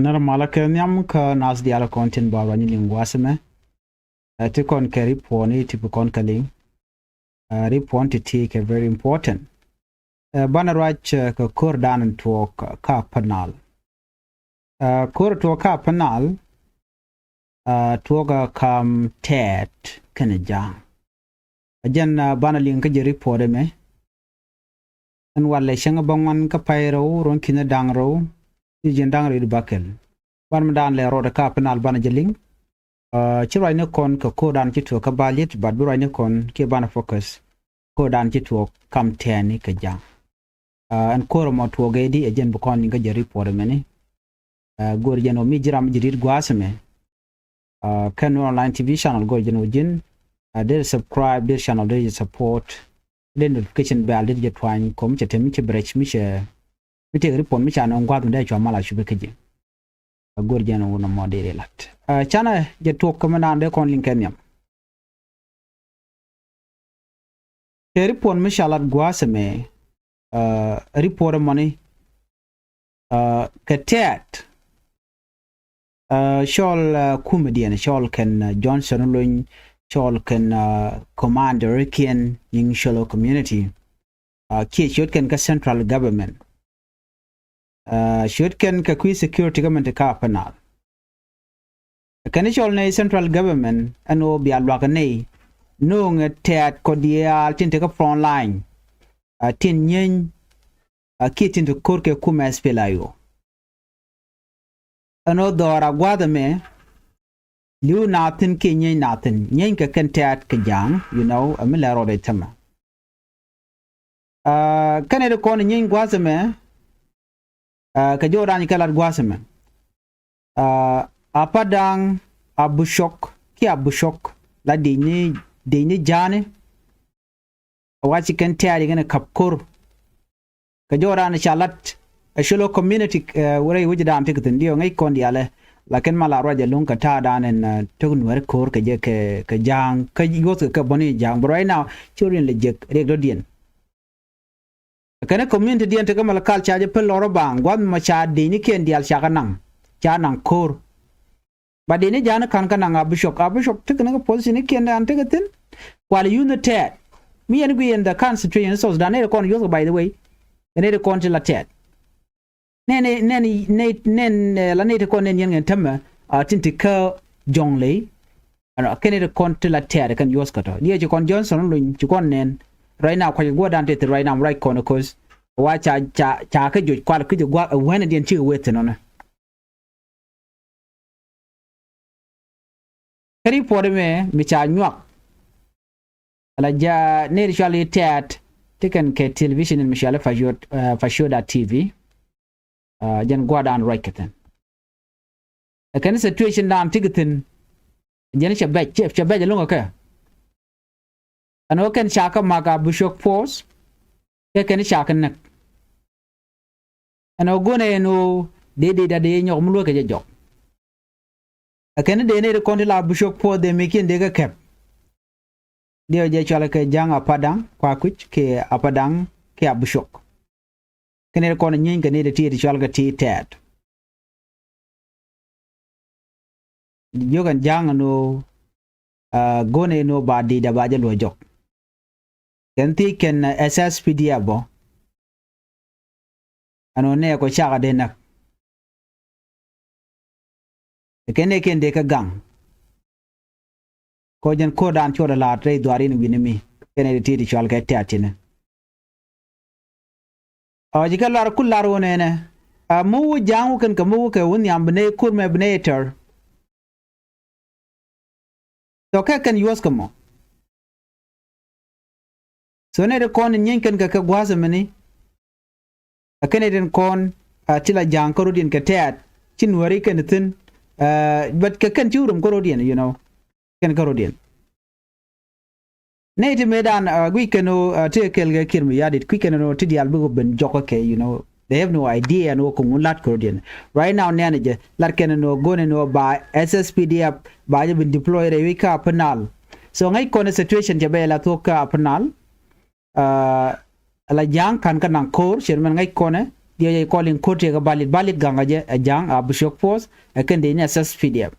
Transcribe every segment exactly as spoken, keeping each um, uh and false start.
Nɛr malä kɛ nhiam kä nath diaal kɔn tin ba ruany liŋ gua̱a̱th ɛmɛ. Ɛ ti kɔn kɛ ripuɔn i̱ ti bi kɔn kɛ liŋ. Ɛ ripuɔn ti ti kɛ very important. Ɛ banɛ ruac ɛ kɛ ko̱r dan tuɔɔk kä Upper Nile. Ɛ ko̱r tuɔɔk kä Upper Nile. Ɛ tuɔɔk ɛ kam tɛɛt kɛnɛ ja̱a̱ŋ. Ɛ jɛn ɛ banɛ liŋ kä jɛ ripuɔt ɛmɛ. Ɛn walɛ cäŋ bäŋuan kä pay rɛw ruɔ̱n ki̱n da̱ŋ rɛw. Ni jiɛn da̱ŋ rɛw di bäkɛl. Ban mi dan lɛ rɔɔdɛ kä Upper Nile banɛ jɛ liŋ. Ɛ ci ruacni kɔn kɛ ko̱r dan ci tuɔɔk kä Baliet, but bi ruacni kɔn kiɛ banɛ focus ko̱r dan ci tuɔɔk kam tɛɛni kɛ ja̱a̱ŋ. Ɛ ɛn ko̱r ɛmɔ tuɔɔk ɛ di ɛ jɛn bi kɔn liŋ kä jɛ ripuɔt ɛmɛni. Ɛ go̱r jɛn ɔ mi ji̱ ram ji̱ ri̱t gua̱a̱th ɛmɛ. Ɛ kɛn Nuer Online T V channel go̱r jɛn ɔ ji̱n. Ɛ dee subscribe, dee channel, dee support. Dee notification bell dee jɛ tuany kɔ mi cɛ te mi cɛ bi rɛc mi cɛ mi tëëk ripuɔn mi ca nɔŋ gua̱a̱th mi dee cua mal a cupi kä ji̱. Ɛ go̱r jɛn ɔ wun ɛmɔ dee ri lat. Ɛ canɛ jɛ tuɔɔk kä mi naan dee kɔn liŋ kɛ nhiam. Kɛ ripuɔn mi ca lat gua̱a̱th ɛmɛ. Ɛ ripuɔt ɛmɔni. Ɛ kɛ tɛɛt. Ɛ cɔl ɛ kumɛ diɛn cɔl kɛn ɛ Johnson Olony, cɔl kɛn ɛ commander kiɛn nyiŋ cɔl ɛ community. Ɛ kiɛ ciöt kɛn kä central government. Ɛ ciöt kɛn kɛ kui̱ security kä mɛn ti kä Upper Nile. Kɛn i̱ cɔl nɛy central government ɛn ɣöö bia luakä nɛy no̱o̱ŋɛ tɛɛt kɔ diaal tin te kä front line. Ɛ tin nyieeny. Ɛ kiɛ tin te ko̱r kɛ kumɛ S P L A I O. Ɛn ɣöö dhɔr a gua̱a̱th ɛmɛ li̱w naathin kiɛ nyieeny naathin, nyieeny kɛ kɛn tɛɛt kɛ ja̱a̱ŋ, you know, ɛ mi lɛ rɔɔdɛ tämɛ. Ɛ kɛn ɛ di kɔn nyieeny gua̱a̱th ɛmɛ. Ɛ kɛ jɔw dan kɛ lat gua̱a̱th ɛmɛ. Ɛ Upper Dang, Abushok kiɛ Abushok la dicni dicni ja̱a̱ni. Ɛ waci kɛn tɛɛri kɛn ɛ kap ko̱r. Kɛ jɔw dan ca lat ɛ colo community ɛ wurɛ i̱ wi̱c dan ti kɛ thi̱n diɛ ŋäc kɔn dialɛ. Lakin ma la ruac ɛ luŋ kɛ ta̱a̱ dan ɛn ɛ tok nuɛri ko̱r kɛ jɛ kɛ kɛ ja̱a̱ŋ kä yuɔth kɛ kɛ bäni ja̱a̱ŋ. But right now ci riɛn lɛ jek riɛk dɔ̱diɛn. Kɛn ɛ community diɛn ti kä Malakal ca jɛ päl lɔr ɔ baŋ gua̱th mɔ ca dicni kiɛn diaal ca kɛ naŋ ca naŋ ko̱r. Ba dini ja̱a̱n ka̱n kä naŋ Abushok. Abushok tekɛ ni kä position ni kiɛn dan tekɛ thi̱n. Kual yuth ni tɛɛt mi yɛn gui in the constitution ni South Sudan nɛy ti kɔn yuɔth kɛ, by the way. Kɛ nɛy ti kɔn ti la tɛɛt. Nɛn nɛn nɛn nɛn la nɛy ti kɔn nɛn yɛn ŋɛn tämɛ a tin ti kä Jɔŋley. Ɛnɔ kɛ nɛy ti kɔn ti la tɛɛt kɛn yuɔth kɛ tɔ diɛ ci kɔn Johnson Olony ci kɔn nɛn. Right now kuac guɔ dan tɛth right now right kɔn cause wa ca ca ca kä joc kual kä jɛ gua̱ ɛ wɛn diɛn cikɛ weth thin ɔnɛ. Kä ripuɔt ɛmɛ mi ca nyuak. Ala ja nɛy ti cual i̱ tɛɛt ti kɛn kɛ television in mi cual i̱ Fashoda, ɛ, Fashoda T V. Ɛ, jɛn gua̱dan ruac kɛ thi̱n. Ɛ kɛn situation dan ti kɛ thi̱n. Jɛn cɛ bɛc cɛ bɛc ɛlɔ̱ŋ kɛ. Ɛn ɣöö kɛn ca kä mak Abushok force kɛ kɛn ca kä näk. Ɛn ɣöö go̱nɛ ɛn ɣöö dee dee da dee nyɔk mi luäk kɛ jɛ jɔk. Ɛ kɛn dee nɛy ti kɔn ti la Abushok force dee mikiɛn dee kä kɛp. Diɛ jɛ cual kɛ ja̱a̱ŋ Apadang kua kui̱c kɛ Apadang kɛ Abushok. Kɛ nɛy ti kɔn nyieeny kɛ nɛy ti ti ti cual kɛ ti tɛɛt. Jiök ɛn ja̱a̱ŋ ɛn ɣöö, ɛ, go̱n ɛn ɣöö ba di̱i̱t ɛ ba jɛ luɔ̱c jɔk. Kɛn thiec kɛn, ɛ, S S P D F bä. Ɛn ɣöö nɛɛkɔ cakɛ dee näk. Kɛn nɛɛkiɛn dee kä gaŋ. Kɔ jɛn ko̱r dan cuɔt ɛ la̱a̱t rɛy dhuaar in wi̱ni mi kɛn ɛ ti ti cual kɛ tɛ̈t tinɛ. Ɔ ji̱ kɛ lar ku lar wä nɛnɛ. A mi wä ja̱a̱ŋ wä kɛn kɛ mi wä kɛ wä nhiam bi nɛy ko̱r mɛ bi nɛy tɛr. Tɔ kɛ kɛn yuɔ̱th kɛ mɔ. So nɛy ti kɔn in nyieeny kɛn kɛ kɛ gua̱a̱th ɛmɛni. Ɛ kɛn nɛy tin kɔn a ti la ja̱a̱ŋ kä rɔ̱diɛn kɛ tɛ̈t ci nuääri kɛn thi̱n. Ɛ but kɛ kɛn ci wä rom kä rɔ̱diɛn, you know. Kɛn kä rɔ̱diɛn. Nɛy ti mëëdan, ɛ, guic kɛn ɣöö, ɛ, ti kɛl kɛ Kiir Mayardit kui̱c kɛn ɣöö ti diaal bikɛ ben jɔk kä kɛ, you know, they have no idea ɛn ɣöö kɛ ŋun la̱t kɛ rɔ̱diɛn. Right now nɛɛnɛ jɛ la̱t kɛn ɛn ɣöö go̱n ɛn ɣöö ba S S P D F ba jɛ ben deploy rɛy wec kä Upper Nile. So ŋäc kɔn ɛ situation cɛ bɛ la thuɔ̱k kä Upper Nile. Ɛ, la ja̱a̱ŋ ka̱n kä naŋ ko̱r cɛ mɛn ŋäc kɔn ɛ. Diɛw jɛ kɔn liŋ ko̱r tëë kɛ Balit, Balit gaŋ kɛ jɛ ɛ Ja̱a̱ŋ, Abishok Force, ɛ kɛn dee ni ɛ S S P D F.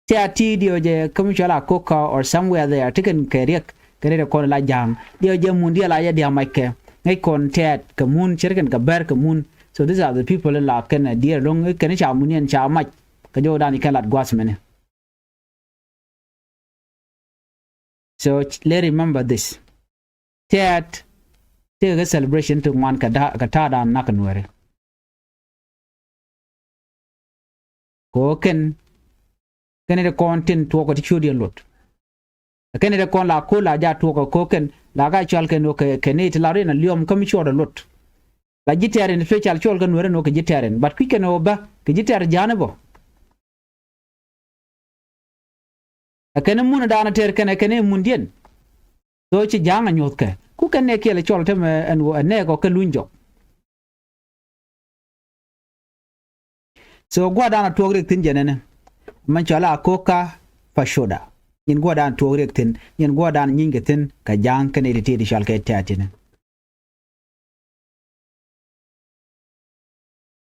Tɛ̈t ti diɛw jɛ kä mi cɔal Akoka or somewhere there, ti kɛn kɛ riɛk kɛ rɛy kɔn la Ja̱a̱ŋ. Diɛw jɛ mun diɛl a jɛ dia̱a̱ mac kɛ ŋäc kɔn Tɛ̈t kɛ mun, ce̱tkɛn kɛ Bär kɛ mun. So these are the people in la kɛn diɛɛr lo̱ŋ kɛn ca mun yɛn ca mac. Kɛ jɔwdan kɛn lat gua̱th mɛni. So let remember this. Tɛ̈t tëëkɛ celebration ti ŋuan kɛ ta̱a̱, kɛ ta̱a̱dan nak Nuääri. Kɛ ɣöö kɛn, kɛn ɛ ti kɔn tin tuɔɔk kɛ ti ciötdiɛn luɔt. Kɛn ɛ ti kɔn la ko̱r la jaa tuɔɔk kɛ ko̱r kɛn la ka cɔal kɛn ɣöö kɛ, kɛ nɛy ti la rin a liɔm kä mi cuɔɔdɛ luɔt. La ji̱ tɛ̈r in special cɔl kɛ Nuääri ɛn ɣöö kɛ ji̱ tɛ̈r in. But kui̱ kɛn ɣöö bä kɛ ji̱ tɛ̈r Ja̱a̱ŋ ɛ bä. Ɛ kɛn i̱ mun ɛ da̱a̱n ɛ tɛr kɛn ɛ kɛn i̱ mundiɛn. Thok ci Ja̱a̱ŋ ɛ nyuɔ̱thkɛ. Ku kɛn nɛɛkiɛn ɛ cɔl täämɛ ɛn ɣöö ɛ nɛɛk ɔ kɛ luny jɔk. So gua̱a̱r da̱a̱n ɛ tuɔɔk riɛk thi̱n jɛn ɛnɛ. Mɛn cɔal a Akoka Fashoda. Nyin gua̱a̱r da̱a̱n ɛ tuɔɔk riɛk thi̱n. Nyin gua̱a̱r da̱a̱n ɛ nyinykɛ thi̱n kɛ Ja̱a̱ŋ kɛn i̱ ti ti cɔal kɛ Tɛ̈t inɛ.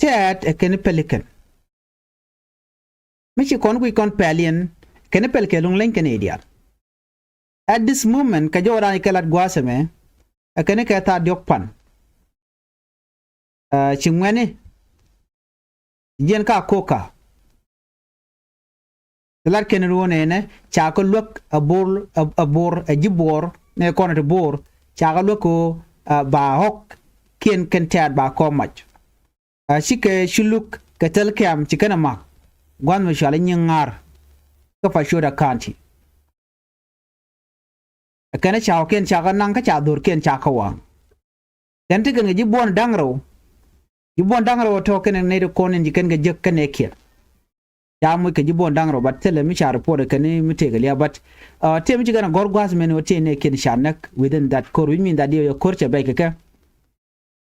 Tɛ̈t ɛ kɛn i̱ päl i̱ kɛn. Mi ci kɔn guic kɔn pɛl yɛn, kɛn i̱ päl kɛ luŋ leny kɛn i̱ diaal. At this moment, kɛ jɔwdan kɛ lat gua̱a̱th ɛmɛ, ɛ kɛn i̱ kɛ thaar diɔ̱k pan. Ɛ, ci ŋuɛ̈ni, jiɛn ka Akoka. Ti lat kɛn ruɔ̱n ɛnɛ, ca kɛ luäk ɛ Bor, ɛ, ɛ Bor, ɛ ji̱ Bor, nɛ kɔn ɛ ti Bor, ca kɛ luäk kɛ ɣöö, ɛ, ba ɣɔ̱k kiɛn kɛn Tɛ̈t ba kɔn mac. Ɛ, cikɛ Culuk kɛ Thil Kɛ̈m ci kɛn ɛ mak. Gua̱th mi cɔal i̱ Nyiŋa̱r kä Fashoda County. Ɛ kɛn ɛ ca ɣɔ̱kiɛn ca kɛ naŋ kä ca dho̱rkiɛn ca kɛ waŋ. Kɛn ti kɛn kɛ ji̱ buɔ̱n da̱ŋ rɛw. Ji̱ buɔ̱n da̱ŋ rɛw ɛ tɔ̱ kɛn ɛ nɛy ti kɔn in ji̱ kɛn kɛ jek kɛn ɛ kiɛn. Ca moc kɛ ji̱ buɔ̱n da̱ŋ rɛw, but thilɛ mi ca report ɛ kɛn mi tëëk ɛ lia̱a̱, but, ɛ, tëë mi ci kɛn ɛ gɔ̱r gua̱a̱th mɛn ɣöö tëë nɛɛkiɛn ca näk within that ko̱r, which mean that diɛ yɛ ko̱r cɛ bɛc kɛ kɛ.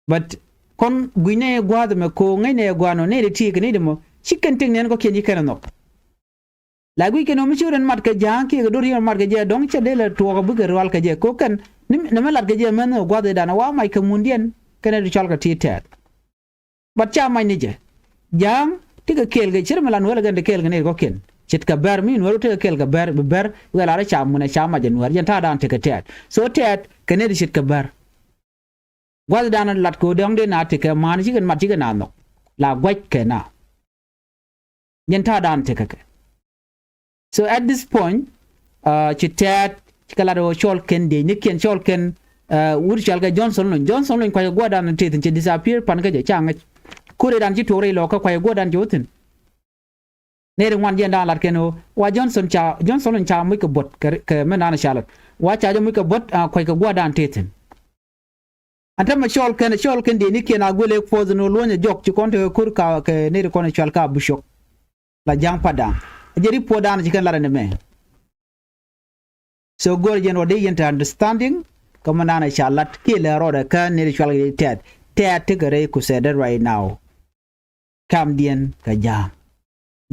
But kɔn gui̱cnɛ gua̱a̱th ɛmɛ ko̱ ŋäcnɛ gua̱a̱n ɔ nɛy ti ti kɛ nɛy ti mɔ ci kɛn tëk nɛn kɔ̱kiɛn ci kɛn ɛ nhɔk. La guic kɛn ɔ mi ci ɣöö rɛn mat kɛ Ja̱a̱ŋ kiɛ kɛ do̱r yɛn mat kɛ jɛ dɔ̱ŋ cɛ dee lɛ tuɔɔk ɛ bikɛ rual kɛ jɛ ko̱ kɛn ni, ni mɛ lat kɛ jɛ mɛn ɣöö gua̱a̱th ëëdan ɛ wa mac kɛ mundiɛn kɛn ɛ ti cɔal kɛ ti Tɛ̈t. But ca mac ni jɛ. Ja̱a̱ŋ ti kɛ kɛɛl kɛ ce̱t mi la Nuäär lɛ kɛn ti kɛɛl kɛ nɛy kɔ̱kiɛn. Ce̱tkɛ Bär mi Nuäär wä ti kɛ kɛɛl kɛ Bär, bi Bär wëë la rɔ ca munɛ ca mac ɛ Nuäär, jɛn ta̱a̱dan tekɛ Tɛ̈t. So Tɛ̈t kɛ nɛy ti ce̱tkɛ Bär. Gua̱thdan lat kɛ ɣöö dɔ̱ŋ dee na tekɛ man cikɛ mat cikɛ na nhɔk. La gua̱c kɛ na. Jɛn ta̱a̱dan tekɛ kɛ. So at this point, uh, ci Tɛ̈t, ci kɛ lat ɣöö cɔl kɛn diecnikiɛn, cɔl kɛn, uh, wut cɔal kɛ Johnson Lony. Johnson Lony kuackɛ gua̱a̱rdan tëë thi̱n, ci disappear pan kä jɛ, ca ŋäc. Ko̱r ëëdan ci tuɔɔk rɛy lɔkä kuackɛ gua̱a̱rdan jɛ wä thi̱n. Nɛy ti ŋuan jɛn da̱a̱n lat kɛn ɣöö wa Johnson ca, Johnson Lony ca muc kɛ buɔ̱t kɛ, kɛ mɛn da̱a̱n ca lat. Wa ca jɛ muc kɛ buɔ̱t, uh, kuackɛ gua̱a̱rdan tëë thi̱n. Ɛn täämɛ cɔl kɛn, cɔl kɛn diecnikiɛn a guilɛ force ni luɔ̱nyɛ jɔk ci kɔn tekɛ ko̱r ka kɛ nɛy ti kɔn cɔal ka Abishok. La Ja̱a̱ŋ patdan. Jɛ report dan ci kɛn lat ɛn ɛmɛ. So go̱r jɛn rɔɔdɛ yɛn te understanding kä mɛn dan ca lat kiɛ lɛ rɔɔdɛ kä nɛy ti cɔal kɛ Tɛ̈t. Tɛ̈t tekɛ rɛy Kusɛɛdɛ right now. Kamdiɛn kɛ Ja̱a̱ŋ.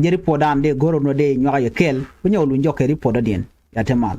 Jɛ report dan dee go̱r rɔɔdɛ nyuak yɛ kɛl. Bi nyɔk luny jɔk kɛ report dɔ̱diɛn. Ya te mal.